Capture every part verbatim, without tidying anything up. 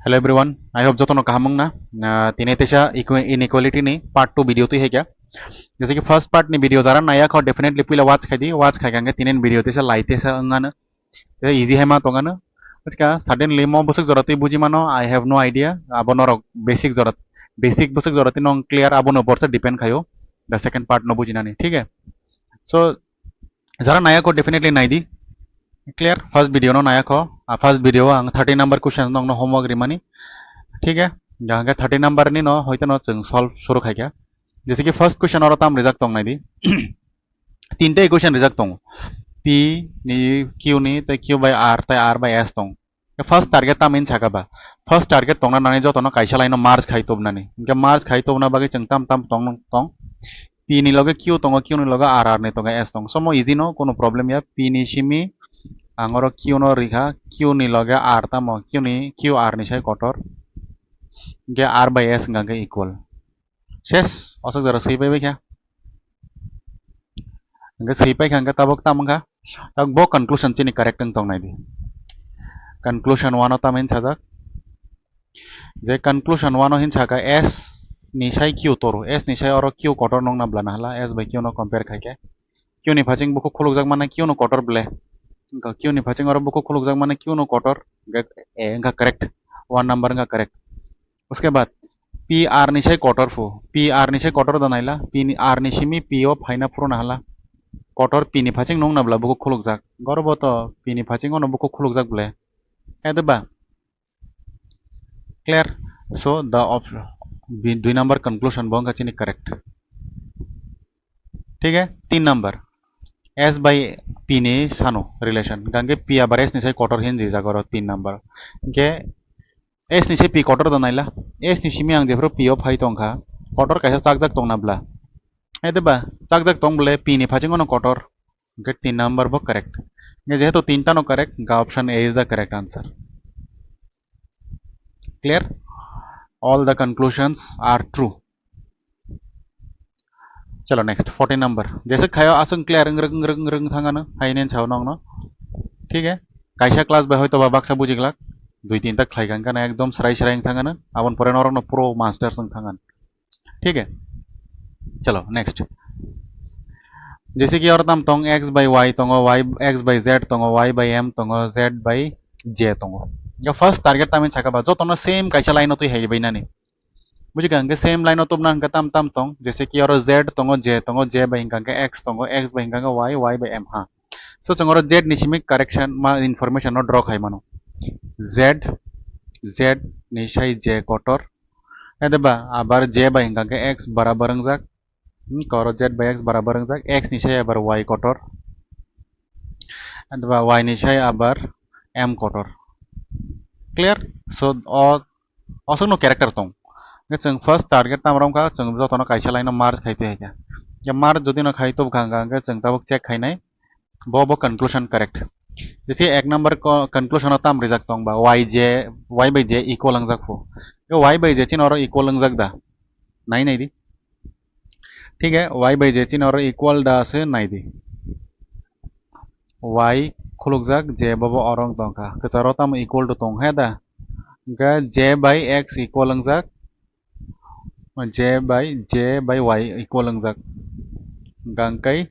Hello everyone, I hope jotono kaham wngna. Ah, tini teisa equi-, inequality ni part two video twi haikha. Jese ki first part ni video jara naya kho, definitely puila watch khai di, watch khai khe tini ni video teisa lai teisa wngano. Tei easy hai ma tongano. Bwskha suddenly mo bwswk jora twi buji mano, I have no idea. Abo norok basic jora, basic bwswk jora twi nong clear, abo no borsa depend khayo. The second part no bujinani, thik hai? So, jara naya kho, definitely nai di. Clear? First video no naya kho. Ah, first video ang thirty number question nong no homework rimani. Thik hai? Jang khe thirty number ni no hoito no chwng solve suru khai kha. Jese ki first question oro tam rijak tong nai di. Tinta equation rijak tongo. P ni, Q ni, tei Q by R, tei R by S tong. First target tam hin saka ba. First target tongna nani jotono kaisa line no merge khai tubnani. Hingke merge khai tubna bagwi chwng tam tam tong tong. P ni loge Q tongo, Q ni loge R, R ni tongo S tong. Somo easy no, kono problem ya. P ni simi ang oro Q no rikha, Q ni loge R tamo, Q ni, Q R ni sai kotor. Hingke R by S hingka khe equal. Ses, osok jora swi pai bai kha. Hingke swi pai kha, hingke tabok tam wngkha. Tabok bo conclusion chini correct wng tong nai di. Conclusion one o tam hin sajak. Je conclusion one o hin saka S ni sai Q toru, S ni sai oro Q kotor nong na bla na hala, S by Q no compare khai khe. Q ni phaching bukhuk khulukjak mane Q no kotor ble. Wngkha Q ni phaching oro bukhuk khulukjak mane Q no kotor, hingke A wngkha correct. One number wngkha correct. Uske baad P R ni sai kotor phu, P R ni sai kotor da naila, P ni, R ni simi P o phaina phuru na hala. Kotor P ni phaching nung na bla bukhuk khulukjak. Goro bo to P ni phaching ono bukhuk khulukjak ble. He de ba? Clear? So the op-, bi-, dui number conclusion bo wngkha chini correct. Thik hai? Tin number. S by P ni sano relation. Hingke P abar S ni sai kotor hin jijak oro tin number. Hingke S ni se P kotor da naila. S ni simi ang jephru P o phai tongkha. Kotor kaisa chakjak tongna bla. He de ba, chakjak tong ble P ni phaching ono kotor. Hingke tin number bo correct. Hingke jehetu tinta no correct, hingke option A is the correct answer. Clear? All the conclusions are true. Chalo, next, fourteen number. Jese khayo aswng clear wng rwk, wng rwk, wng rwk thangano, hai nen sao nongno. Thik hai? Kaisa class bai hoito ba baksa bujiglak, dui tinta khlai kha, wngkha ekdom srai srai wng thangano, aboni pore norokno pro masters wng thangano. Thik hai? Chalo, next. Jese ki oro tam tong, X by Y tongo, Y, X by Z tongo, Y by M tongo, Z by J tongo. Ya first target tamin saka ba, jotono same kaisa line o twi hai bai nani. Bujikha, hingke same line o tubna hingke tam tam tong, jese ki oro Z tongo, J tongo, J bai hingka hingke X tongo, X bai hingka hingke Y, Y bai M ha. So chwng oro Z ni simi correction ma information no draw khai mano. Z, Z ni sai J kotor. Ede ba abar J bai hingka hingke X barabar wngjak. Hmm, koro Z by X barabar wngjak, X ni sai abar Y kotor. Ede ba Y ni sai abar M kotor. Clear? So o, osok no character tong. Hingke chwng first target tam rom kha, chwng jotono kaisa line no merge khai twi hai kha. Ya merge jodi no khai to bwkha hingka hingke chwng tabuk check khainai. Bo, bo conclusion correct. Jese ek number co-, conclusion o tam rijak tong ba Y J, Y by J equal wngjak phu. Yo Y by J chini oro equal wngjak da? Nai nai di. Thik hai, Y by J chini oro equal da se nai di. Y khulukjak, J bo bo oro wng tong kha. Kwcharo tamo equal to tong he da? Hingke J by X equal wngjak. J by, J by Y equal wngjak. Hingka hingke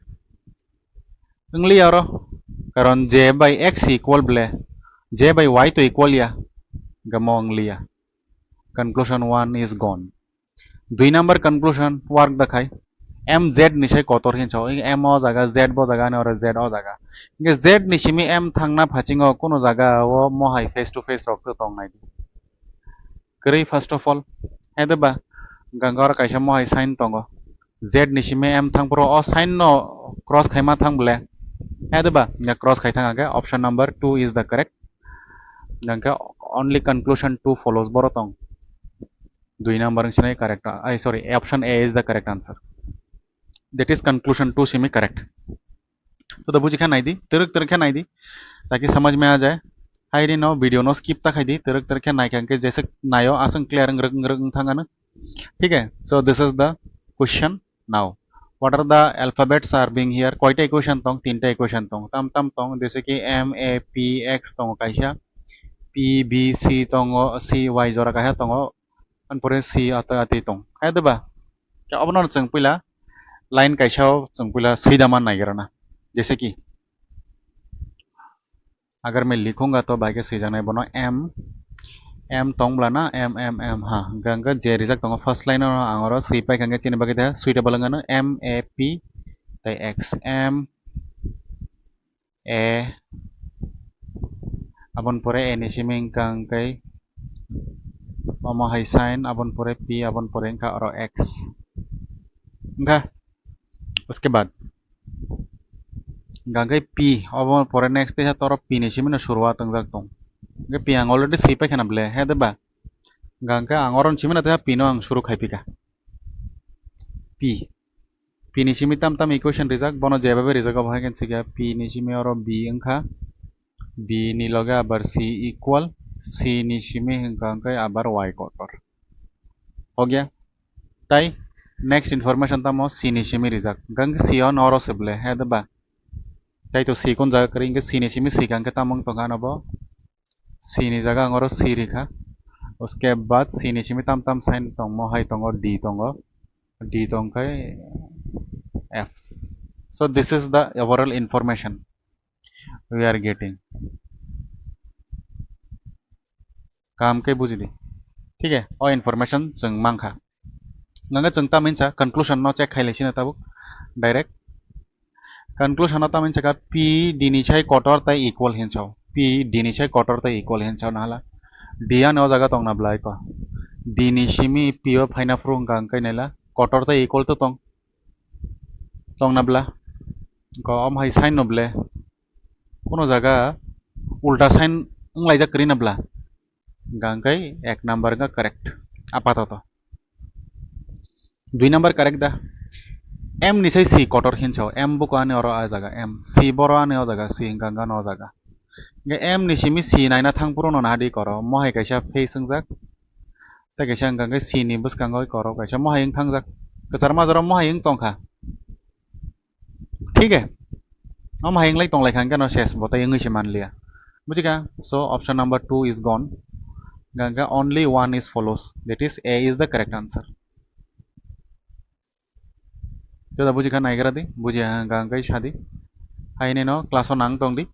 wngliya oro, karon J by X equal ble, J by Y to equal ya, hingke mo wngliya. Conclusion one is gone. Dui number conclusion work da khai, M Z ni sai kotor hin sao, M o jaga, Z bo jaga, ani oro Z o jaga. Hingke Z ni simi M thangna phasingo kuno jaga o mo hai face to face rok to tong nai di. Kwrwi first of all, he de ba, hingka hingke oro kaisa mo hai sign tongo. Z ni simi M thang phuru o sign no cross khaima thang ble. He de ba, hingke cross khai thang hingke option number two is the correct. Hingke only conclusion two follows boro tong. Dui number wngsinai correct, ai sorry, option A is the correct answer. That is conclusion two simi correct. To da buji kha nai di, twrwk twrwk khe nai di, taki samajh mein aa jaye. Hai ri no video no skip ta khai di, twrwk twrwk khe nai kha hingke jese naio aswng clear wng rwk wng rwk wng thang ano. Thik hai? So this is the question now. What are the alphabets are being here? Koita equation tong? Tinta equation tong. Tam tam tong, jese ki M, A, P, X tong kaisa. P, B, C tongo, C, Y jora kaisa tongo, aboni pore C ata ati tong. Hai de ba? Khe obono chwng puila line kaisa o chwng puila swida man naigra na. Jese ki, agar main likhunga to bai khe swijaknai bono M, M tong bla na, M, M, M ha. Hwnkhe, hwnkhe je rijak tongo first line o ang oro swi paikha hwnkhe chini bagwi de suitable wngano M, A, P tei X, M, A, aboni pore A ni simi wngkha hwnkhe omo hai sign, aboni pore P, aboni pore wngkha oro X. Wngkha? Uske baad hwnkha hwnkhe P, obo pore next teisa toro P ni simi no suruwa tongjak tong. Hwnkhe P ang already swi paikha na ble, he de ba? Hwnkha hwnkhe ang oro ni simi no teisa P no ang suru khaipikha. P. P ni simi tam tam equation rijak, bono jebabe rijak, obo hai khe sikha P ni simi oro B wngkha, B ni loge abar C equal, C ni simi hwnkha hwnkhe abar Y kotor. Hogya? Tai next information tamo C ni simi rijak, hwnkha hwnkhe C o noro se ble, he de ba? Tai to C kun jaga kwrwi, hwnkhe C ni simi swikha hwnkhe tamo wng tongkha ano bo? C ni jaga ang oro C rikha. Uske baad C ni simi tam tam sign tongmo hai tongo, D tongo. D tongkhai F. So this is the overall information we are getting. Kaham khe buji di. Thik he, o information chwng mankha. Hwnkhe chwng tamhinsa conclusion no check khailai sino tabuk direct. Conclusion o tamhinsa kha P D ni sai kotor tei equal hinsa o. P D ni sai kotor tei equal hinsa o nahala. D ani o jaga tongna bla iko. D ni simi P o phaina phuru hwnkha hwnkhe naila kotor tei equal to tong. Tongna bla. Ko om hai sign no ble. Kono jaga ulta sign wnglaijak kwrwi na bla. Hwnkha hwnkhe ek number wngkha correct. Apatoto. Dui number correct da. M ni sai C kotor hinsa o. M buko ani oro a jaga M. C boro ani o jaga C hwnkha hwnkhe ano o jaga. Hwnkhe M ni simi C naina thang phuru no nahadi koro. Mohai kaisa face wngjak. Tei kaisa hwnkha hwnkhe C ni bwskango koro kaisa mohai wng thangjak. Kwchar majaro mohai wng tongkha. Thik he? Omo hai wng lai tong lai kha hwnkhe no ses bo tei wngwi se man liya. Buji kha? So option number two is gone. Hwnkha hwnkhe only one is follows. That is A is the correct answer. Jada buji kha naigra di, buji ha hwnkha hwnkhe sa di. Hai hinwi no class o nang tong di.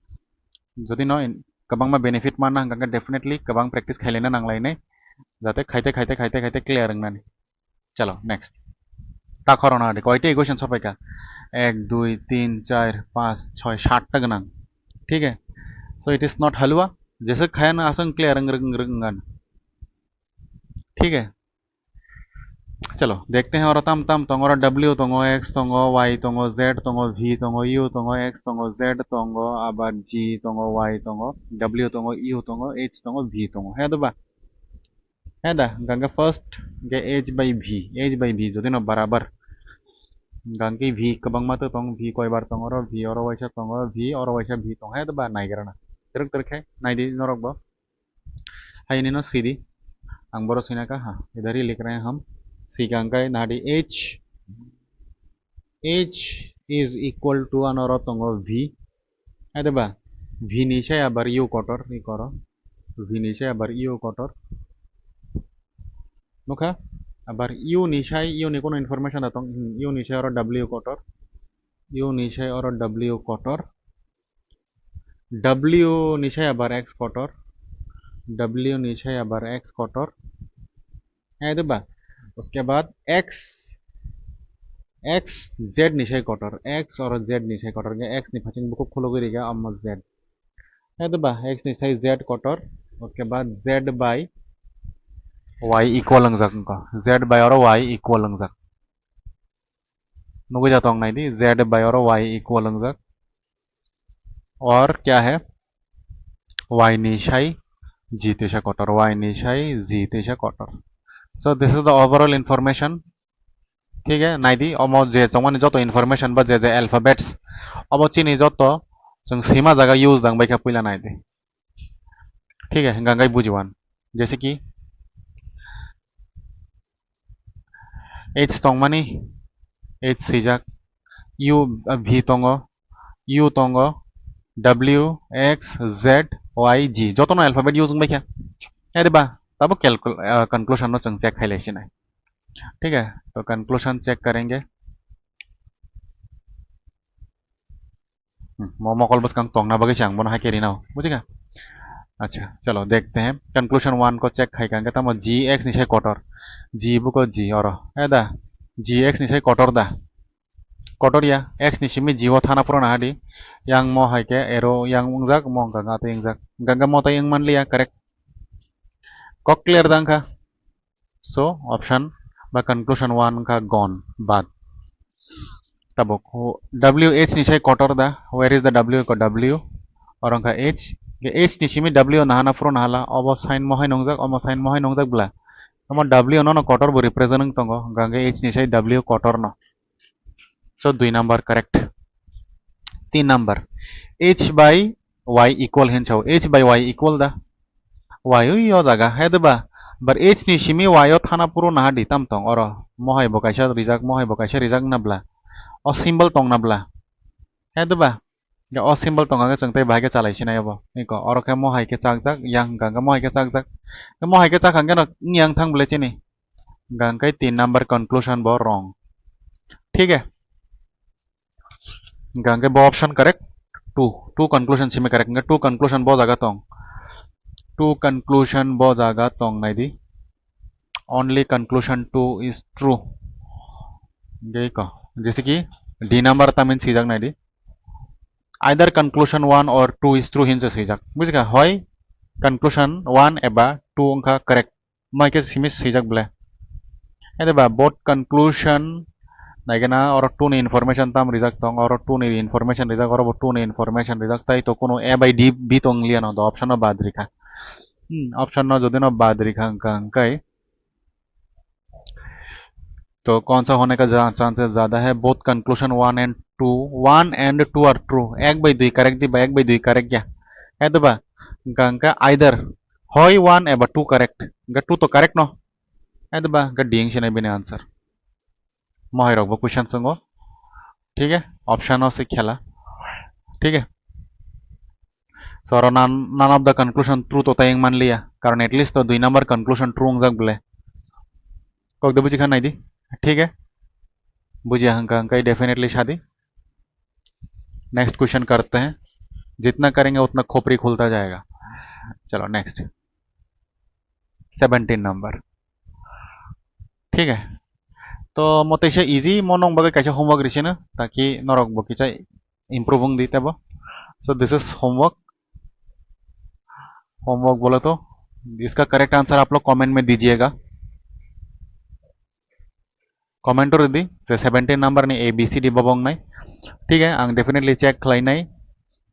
Jodi no in-, kwbangma benefit manna hwnkha hwnkhe definitely kwbang practice khailai na nang lai nai. Jate khaite khaite khaite khaite clear wng nani. Chalo, next. Ta khorokno adi, koita equation sopaikha? Ek, dui, tin, char, panch, choi, satta gwnang. Thik he? So it is not halwa. Jesa khayana aswk clear wng rwk, wng rwk wngkha. Thik he? Chalo, dekhte hain oro tam tam tongo, oro W tongo, X tongo, Y tongo, Z tongo, V tongo, U tongo, X tongo, Z tongo, abar G tongo, Y tongo, W tongo, U tongo, H tongo, V tongo. He da ba? He da, hwnkha hwnkhe first hwnkhe H by V, H by V jodi no barabar. Hwnkha hwnkhe V kwbangma to tong, V koibar tong oro, V oro waisa tongo, V oro waisa V tongo, he da ba naigra na. Twrwk twrwk khe naidi norok bo. Hai hinwi no sidi. Ang boro sina kha, ha, idhar hi likh rahe hain hum. Sikha hwnkhe nadi H, H is equal to ano oro tongo V. Hai da ba? V ni sai abar U kotor, i koro. V ni sai abar U kotor. Nukha? Abar U ni sai, U ni kono information da tong, hmm, U ni sai oro W kotor. U ni sai oro W kotor. W ni sai abar X kotor. W ni sai abar X kotor. Hai da ba? Uske baad X, X Z ni sai kotor. X oro Z ni sai kotor. Hwnkhe X ni phaising bukhuk khulugwi rikha, omo Z. Hai da ba? X ni sai Z kotor. Uske baad Z by Y equal wngjak wngkha. Z by oro Y equal wngjak. Nugwi ja tong nai di, Z by oro Y equal wngjak. Or kya hai? Y ni sai G teisa kotor, Y ni sai G teisa kotor. So this is the overall information. Thik he, nai di, omo je tongmani joto information ba je je alphabets, obo chini joto chwng sima jaga use dang bai kha puila nai di. Thik he, hwnkha hwnkhe buji wan. Jese ki H tongmani, H swijak, U, ah, V tongo, U tongo, W, X, Z, Y, G, jotono alphabet use wngbaikha. Ede ba, tabo calcul-, ah, conclusion no chwng check khailai sinai. Thik hai? To conclusion check karenge. Hmm, mo mokol bwskang tongna bagwi se ang bono hai khe rinao, bujikha? Acha, chalo, dekhte hain. Conclusion one ko check khai kha, hwnkhe tamo G X ni sai kotor. G buko G oro. Eda, G X ni sai kotor da? Kotor ya, X ni simi G o thana phuru nahadi. Yang mo hai khe arrow yang wngjak, mo hwnkha khe atwi wngjak. Hwnkha khe mo tai wng manliya, correct? Kok clear da wngkha? So, option ba conclusion one wngkha gone, bad. Tabuk, W H ni sai kotor da, where is the W? Ko W, oro wngkha H. Ke H ni simi W nahana phuru nahala, obo sign mo hai nungjak, omo sign mo hai nungjak bla. Omo W no no kotor bo represent wng tongo, hwnkha hwnkhe H ni sai W kotor no. So, dui number correct. Tin number, H by Y equal hin sao, H by Y equal da? Y ui o jaga, he de ba? Bar H ni simi Y o thana phuru naha di tam tong oro. Mo hai bo kaisa rijak, mo hai bo kaisa rijak na bla. O symbol tong na bla. He de ba? Ya o symbol tong khe chwng tei bahai khe chalai sinai obo. Niko, oro khe mo hai khe chakjak, yang hwnkha hwnkhe mo hai khe chakjak. Mo hai khe chakha hwnkhe no yang thang bwle chini. Hwnkha hwnkhe tin number conclusion bo wrong. Thik hai? Hwnkha hwnkhe bo option correct, two, two conclusion simi correct, hwnkhe two conclusion bo jaga tong, two conclusion bo jaga tong naidi, only conclusion two is true. Hwnkhe ko, jese ki D number tamin swijak naidi, either conclusion one or two is true hinse swijak, bujikha, hoi conclusion one eba two wngkha correct. Mai khe simi swijak bwle. Ede ba both conclusion naigena oro two ni information tam rijak tong, oro two ni information rijak, oro bo two ni information rijak, tai to kuno A by D, B tong liya no, do option no bad rikha. Hmm, option no jodi no bad rikha hwnkha hwnkhe to kaun sa hone ka ja-, chances jada hai, both conclusion one and two, one and two are true. Ek bai dui correct di ba, ek bai dui correct ya. Ede ba, hwnkha hwnkhe either hoi one eba two correct. Hwnkhe two to correct no. Ede ba, hwnkhe D wng sinai bini answer. Mo hai rok bo question songo. Thik hai? Option o se khela. Thik hai? So, oro none, none of the conclusion true to tai wng manliya. Karon at least to dui number conclusion true wngjak bwle. Kok de buji kha naidi. Thik hai? Bujiya hwnkha hwnkhe definitely sadi. Next question करते हैं, जितना करेंगे उतना खोपड़ी खुलता जाएगा। चलो next, seventeen number, ठीक है। तो mo teisa easy, mo nong bagwi kaisa homework risino, taki norok bo kisa improve wng di tebo. So this is homework, homework बोले तो, इसका correct answer आप लोग comment में दीजिएगा। Comment o rwdi je seventeen number ni A B C D bobo wngnai. Thik hai, ang definitely check khlainai,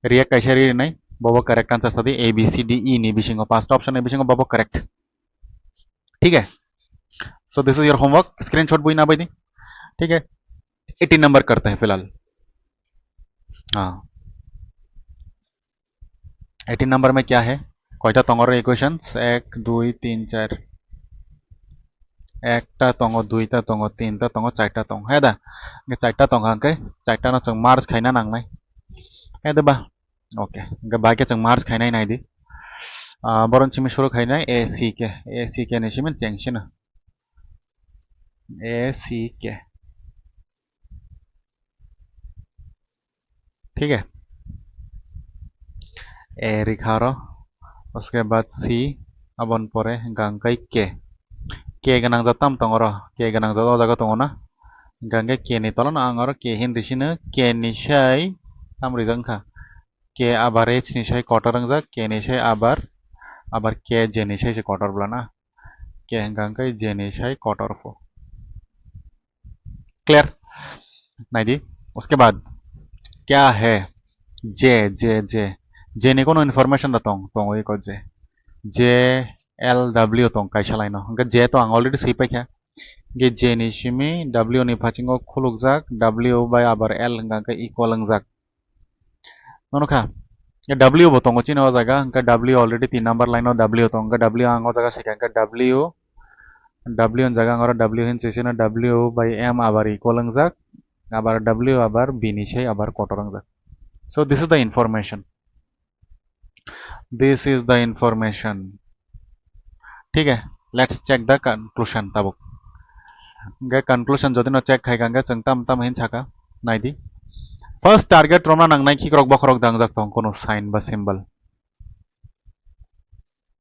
react kaisa rinai, bobo correct answer sadi A B C D E ni bisingo, panchta option ni bisingo bobo correct. Thik hai? So this is your homework, screenshot bui na bai di. Thik hai? Eighteen number करते हैं फिलहाल। हाँ। Eighteen number में क्या है? Koita tongo aro equations? Ek, dui, tin, char. Ekta tongo, duita tongo, tinta tongo, charta tongo. He da? Hwnkhe charta tongkha hwnkhe charta no chwng merge khaina nangnai. He da ba? Okay. Hwnkhe bai khe chwng merge khainai naidi. Ah, boron simi suru khainai A C K. A C K ni simi cheng sino. A C K. ठीक है, A rikha oro, uske baad C, aboni pore hwnkha hwnkhe K, K gwnang jat tam tongo oro, K gwnang jat o jaga tongo na, hwnkha hwnkhe K ni tola no ang oro K hin risino, K ni sai tam rijak wngkha, K abar H ni sai kotor wngjak, K ni sai abar, abar K J ni sai se kotor bwlana. K hwnkha hwnkhe J ni sai kotor pho. Clear? Naidi. Uske baad kya hai? J, J, J. J ni kono information da tong, tong oi ko J. J L W tong kaisa line o. Hwnkhe J to ang already swi paikha. Hwnkhe J ni simi W ni phasingo khulukjak, W bai abar L hwnkha hwnkhe equal wngjak. Nono kha. W bo tongo chini o jaga, hwnkhe W already tin number line o W tongo, hwnkhe W ang o jaga se kha, hwnkhe W, W ni jaga ang oro W hin se sino W by M abar equal wngjak, abar W abar B ni sai abar kotor wngjak. So this is the information. This is the information. Thik hai, let's check the conclusion tabuk. Hingke conclusion jodi no check khai kha hingke chwng tam tam hin saka naidi. First target romna nangnai khikrok bokhorok dangjak tong kono sign ba symbol.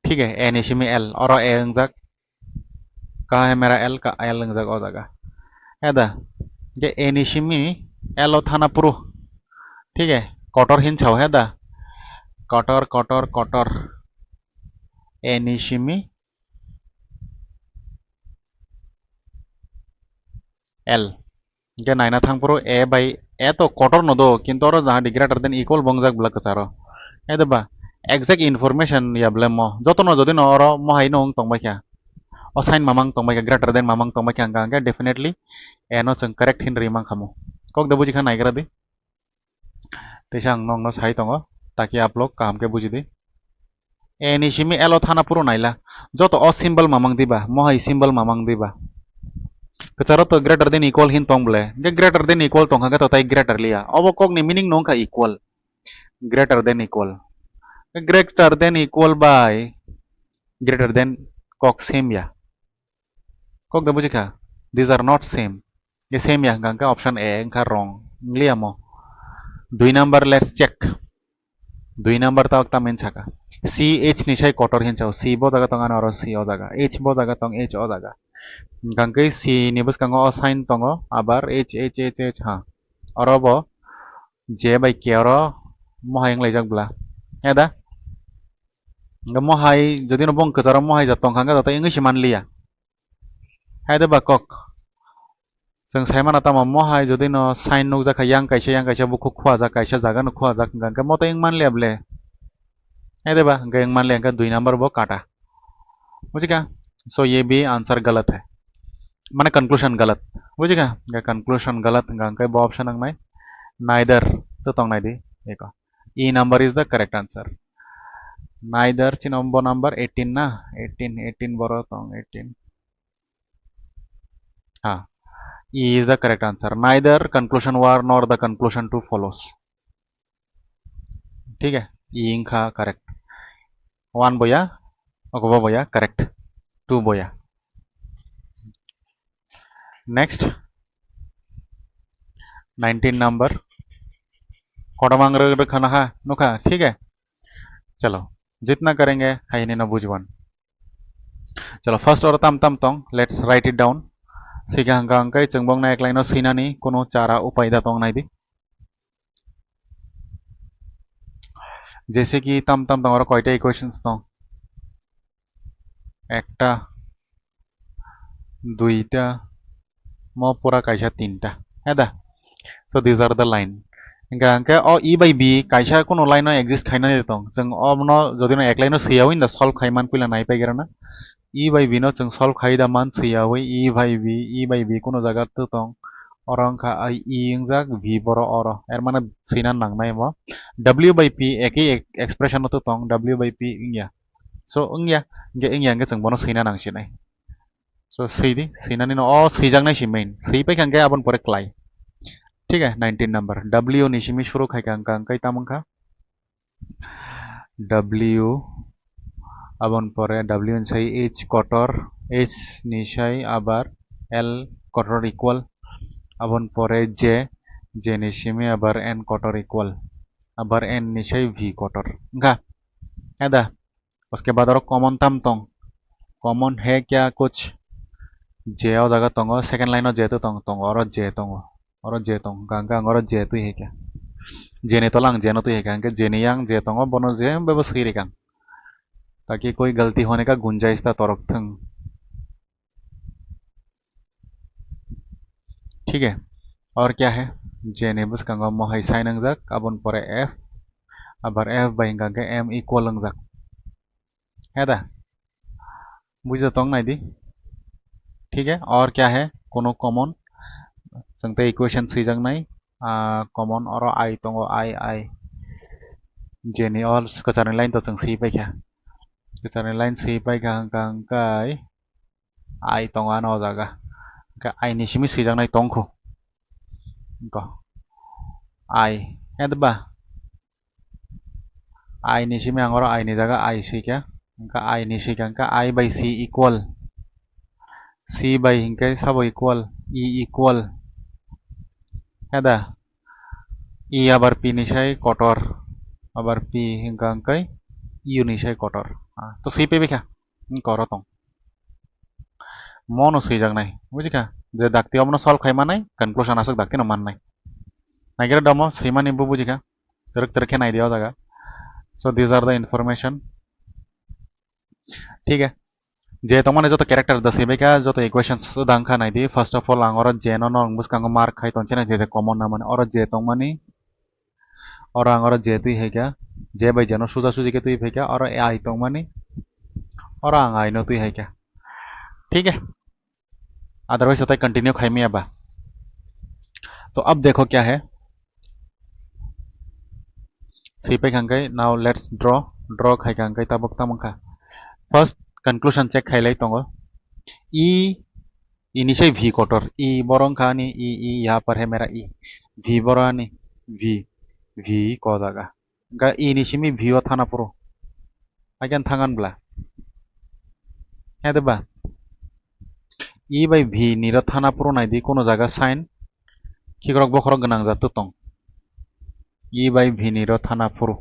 Thik hai, A ni simi L, oro A wngjak. Kaha hai mera L, ka L wngjak o jaga. Heda, je A ni simi L o thana puru. Thik hai, kotor hin sao heda. Kotor, kotor, kotor. A ni simi L. Hingke naina thangphuru A bai, A to kotor no do, kintu oro jahadi greater than equal bo wngjak bwla kwcharo. Hede ba, exact information ya bwle mo. Jotono jodi no oro mohai no wng tongbai kha. O sign mamang tongbai kha, greater than mamang tongbai kha, hingka hingke definitely A no chwng correct hin rwi mankha mo. Kok de buji kha naigra di. Teisa ang nokno sai tongo, taki upload kaham khe buji di. A ni simi L o thana puro naila. Joto o symbol mamang diba, mohai symbol mamang diba. Kwcharo to greater than equal hin tong bwle. Hingke greater than equal tong kha khe to tai greater liya. Obo kokni meaning no wngkha equal. Greater than equal. Greater than equal by greater than kok same ya. Kok da buji kha? These are not same. Ye same ya hingka hingke option A wngkha wrong. Wnglia mo. Dui number, let's check. Dui number ta okta min saka. C H ni sai kotor hin sao. C bo jaga tong ano oro C o jaga. H bo jaga tong H o jaga. Hingka hingke C ni bwskango o sign tongo. Abar H, H, H, H, ha. Oro bo J bai K oro mohai wnglaijak bwla. Heda? Hingke mohai, jodi no bong kwcharo mohai ja tong kha hingke joto wngwi se manliya. Hai de ba kok. Chwng sai mano tamo mohai jodi no sign nukjak kha yang kaisa yang kaisa bukhuk khuajak kaisa jaga no khuajak hingka hingke moto wng manliya bwle. Hai de ba hingke wng manliya hingke dui number bo kata. Buji kha? So ye bhi answer galat hai. Mane conclusion galat. Buji kha? Hingke conclusion galat hingka hingke bo option wngnai. Neither to tong nai di. Eko. E number is the correct answer. Neither chini bo number eighteen na, eighteen, eighteen boro tong, eighteen. Ha, E is the correct answer. Neither conclusion one nor the conclusion two follows. Thik hai, E wngkha correct. One boya, ogobo boya correct. Two boya. Next, nineteen number. Kodomang rw rw khana ha, nukha, thik hai? Chalo, jitna karenge, hai hinwi no bujwan. Chalo, first oro tam tam tong, let's write it down. Sika hangka hangkai chwng bongna eklaino swinani kuno chara upai da tong naidi. Jese ki tam tam tong oro koita equations tong? Ekta, duita, mo pura kaisa tinta. Heda? So these are the line. Hingka hingke o E by B kaisa kuno line no exist khainani tong. Chwng omono jodi no eklaino swiyawi da solve khai man puila nai paigra na. E by B no chwng solve khai da man swiyawi E by B, E by B kuno jaga to tong. Oro wngkha I E wngjak, B boro oro. Er mane swina nangnai mo. W by P ekhi ek-, expression no to tong, W by P wngya. So wngya, hingke wngya hingke chwng bono swina nangsinai. So swi di, swinani no o swijaknai si main. Swi paikha hingke aboni pore klai. Thik hai, nineteen number. W ni simi suru khaikha hingka hingke tamo wngkha? W, aboni pore W ni sai H kotor, H ni sai abar L kotor equal, aboni pore J, J ni simi abar N kotor equal, abar N ni sai V kotor. Wngkha? Eda? Uske baad oro common tam tong? Common hai kya kuch? J o jaga tongo, second line o J to tong, tongo, oro J tongo. Oro J tong, hingka hingke ang oro J twi hai kha. J ni tola ang J no twi hai kha, hingke J ni yang J tongo, bono J bebo swi rikang. Taki koi galti hone ka gunjais ta torok thung. Thik hai? Aur kya hai? J ni bwskango mohai sign wngjak, aboni pore F, abar F bai hingka hingke M equal wngjak. Heda? Bujia tong nai di. Thik hai? Aur kya hai? Kono common. Chwng tei equation swijaknai. Ah, common oro I tongo, I, I. J ni all kwchar ni line to chwng swi paikha. Kwchar ni line swi paikha hingka hingkai I tongo ano o jaga. Hingke I ni simi swijaknai tongkho. Hingko. I. Heda ba? I ni simi ang oro I ni jaga I swi kha. Hwnkha I ni swi kha, hwnkha I bai C equal. C bai hinkhe sabo equal, E equal. Heda? E abar P ni sai kotor. Abar P hwnkha hwnkhe U ni sai kotor. Ah, to swi pebekha. Hwnkha oro tong. Mono swijaknai, bujikha? Je dakti omono solve khai manai, conclusion aswk dakti no mannai. Naikhe domo swimani bo bujikha. Twrwk twrwk khe naidi o jaga. So these are the information. Thik hai. Je tongmani joto character da swibaikha, joto equations dangkha naidi. First of all, ang oro je no, no bwskango mark khai tonchina, je je common na mani. Oro je tongmani, oro ang oro je twi haikha, je bai je no suja suji khe twi phaikha, oro I tongmani, oro ang I no twi haikha. Thik hai. Otherwise, tai continue khai maya ba. To ab dekho kya hai? Swi pai kha hwnkhe, now let's draw. Draw khai kha hwnkhe tabuk tamo wngkha. First conclusion check khailai tongo. E, E ni sai V kotor. E boro wngkha ani E, E yaha par hai mera E. V boro ani V, V ko jaga. Hwnkha E ni simi V o thana phuru. Again thangan bla. He de ba? E bai V ni ro thana phuru naidi, kono jaga sign khikrok bokhorok gwnang jat tong. E bai V ni ro thana phuru.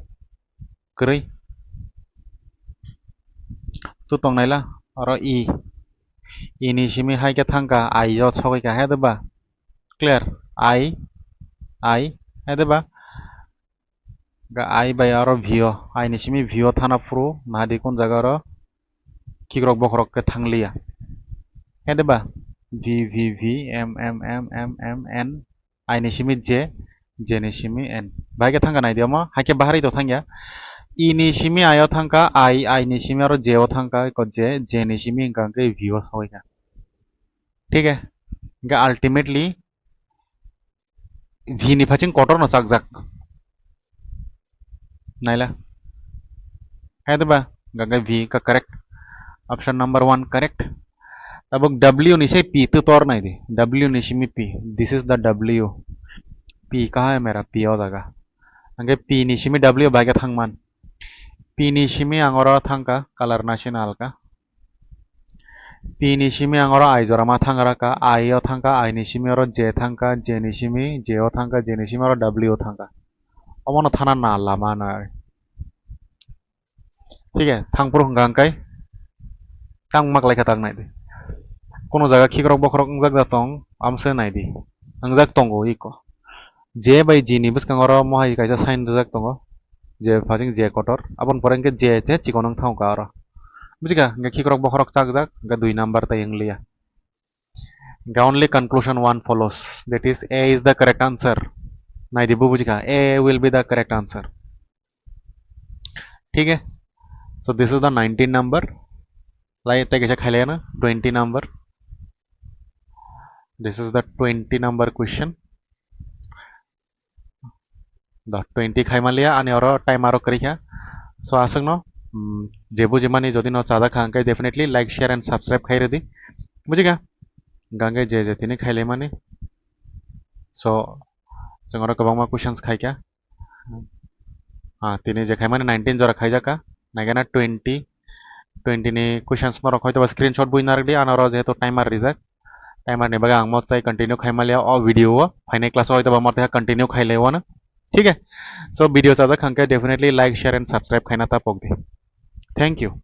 Kwrwi. Tu tong naila, oro E. E ni simi hai khe thangkha, I o sogwi kha, he de ba? Clear? I, I, he de ba? Ga I bai oro V o, I ni simi V o thana phuru, nadi kun jaga oro khikrok bokhorok khe thangliya. He de ba? V, V, V, M, M, M, M, M, N, I ni simi J, J ni simi N. Bahai khe thangkha naidi omo, hai khe bahari to thangya. E ni simi I o thangkha, I, I ni simi oro J o thangkha, ko J, J ni simi hwnkha hwnkhe V o sogwi kha. Thik hai? Hwnkhe ultimately V ni phaching kotor no chakjak. Naila. Hai de ba? Hwnkhe V ka correct. Option number one correct. Tabuk W ni sai P tu tor naidi. W ni simi P. This is the W. P kaha mera P o jaga. Hwnkhe P ni simi W bai khe thangman. P ni simi ang oro thangkha, color nasinal ka. P ni simi ang oro I jora ma thangra ka, I o thangkha, I ni simi oro J thangkha, J ni simi J o thangkha, J ni simi oro W thangkha. Omono thana na lama na. Thik hai, thang phuru hwnkha hwnkhe tang mak lai kha tak naidi. Kono jaga khikrok bokhorok wngjak da tong, amse naidi. Wngjak tongo iko. J bai G ni bwskango oro mohai kaisa sign rijak tongo. Je phaching je kotor. Aboni pore hwnkhe je te chikon wng thango ka oro. Bujikha? Hwnkhe khikrok bokhorok chakjak, hwnkhe dui number tai wngliya. Hwnkhe only conclusion one follows. That is, A is the correct answer. Naidi bo bujikha. A will be the correct answer. Thik hai? So this is the nineteen number. Lai tei kaisa khailai na twenty number. This is the twenty number question. Da twenty khai manliya, ani oro time aro kwrwi kha. So aswkno, mm, je bujimani jodi no chajak kha hwnkhe definitely like, share and subscribe khai rwdi. Bujikha? Hwnkhe je je tini khailaimani. So chwng oro kwbangma questions khaikha. Ah, tini je khaimani nineteen jora khaijakha, naikhe na twenty, twenty ni questions norok hoitoba screenshot bui narwkdi, ano oro jehetu timer rijak, timer ni bagwi ang mo chai continue khaimaliya o video o, phainai class o hoitoba mo tei continue khailaiwano, thik hai? So video chajak kha hwnkhe definitely like, share and subscribe khaina ta pokdi. Thank you.